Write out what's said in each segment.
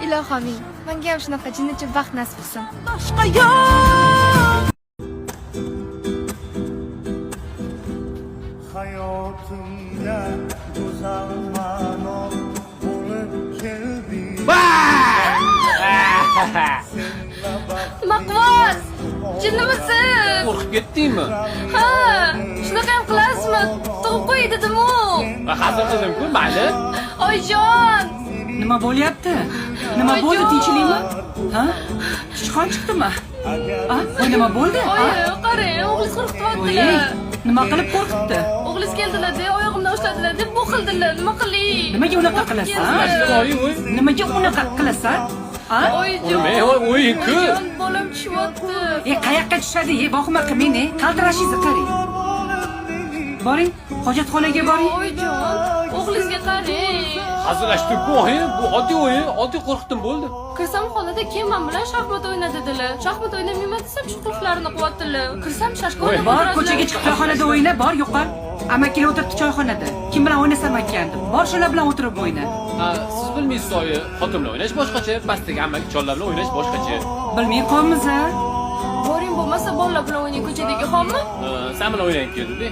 Ilohi amin. Menga ham shunaqa jinnicha baxt nasib qilsin. Boshqa yo'q. Hayotimga go'zal ma'no bo'lib kelding. Nima qilyapsiz? Jinnimisiz? Qo'rqib ketdingmi? Ha, shunaqa ham qilasizmi? Tug'ib qo'y dedim-u. Hazil qildim-ku, mayli. Oyijon! Nima bo'lyapti? Nima Oyijon! bo'ldi, tinchlikmi? Ha? Sichqon chiqdimi? A? Voy, nima bo'ldi? A? Oyi, qarang, o'g'lingiz Voy, qo'rqityaptilar. nima qilib qo'rqitdi? O'g'lingiz keldilar de, oyog'imdan ushladilar deb bu qildilar. Nima qilay? Nimaga unaqa qilasan? Oyi, oy. Nimaga unaqa qilasan? A? Oyijon. Urmang, oy, o'yin-ku. Oyijon, bolam tushyapti. E, qayoqqa tushadi? E, boqma qilmang, e. Qaltirashingizni qarang. Boring, hojatxonaga boring. Oyijon, o'g'lingizga qarang. Hazillashdim-ku, oyi. Bu oddiy o'yin, oddiy qo'rqitdim bo'ldi. Kirsam xonada kim man bilan shaxmat o'yna dedilar. Shaxmat o'ynamayman desam qulflarini qilyaptilar. Kirsam shashka Voy, o'ynab Bor, o'tiradilar. ko'chaga chiqib choyxonada o'yna, bor, yo'qol. Amakilar o'tiribdi choyxonada. Kim bilan o'ynasam ekan deb. Bor, shular bilan o'tirib o'yna. Ha, siz bilmaysiz, oyi, xotin bilan o'ynash boshqacha, pastdagi amaki chollar bilan o'ynash boshqacha. Bilmay qolmiz a? Boring bo'lmasa bolalar bilan o'ynang ko'chadagi, xo'pmi? Ha, sen bilan o'ynagim keldi-da.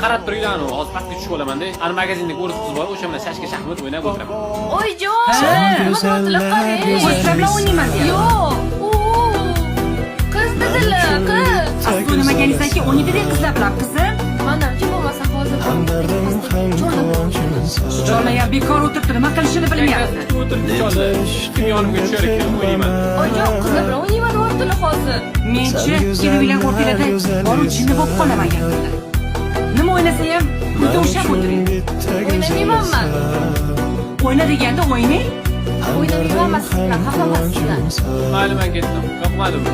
Qarab turinglar, anu, hozir pastga tushib olaman-da. Ani magazindagi o'ris qiz bor, o'sha bilan shashka shaxmat o'ynab o'tiraman. Oyijon, Ha. nima qilyaptilar qarang. O'zlar bilan o'ynayman deyapti. Yo'q, u qiz dedilar, qiz. Siz o'ynamaganingizdan keyin o'ynaydi qizlar bilan, qizim. Manamchi bo'lmasa hozir Chollar ham bekor o'tiribdi, nima qilishini bilmayapti. O'tiribdi chollar. Kim yonimga tushar ekan, o'ynayman. Oyijon, qizlar bilan o'ynayman deyaptilar hozir. Menchi, kelinglar o'rtalarda boru jinni bo'lib qolaman yaqinda. Nima o'ynasa ham uyda ushlab o'tiring. O'ynamayman man. O'yna deganda o'ynang. O'ynamayman man siz bilan, xafa emasman. Mayli, men ketdim. Yoqmadi bu.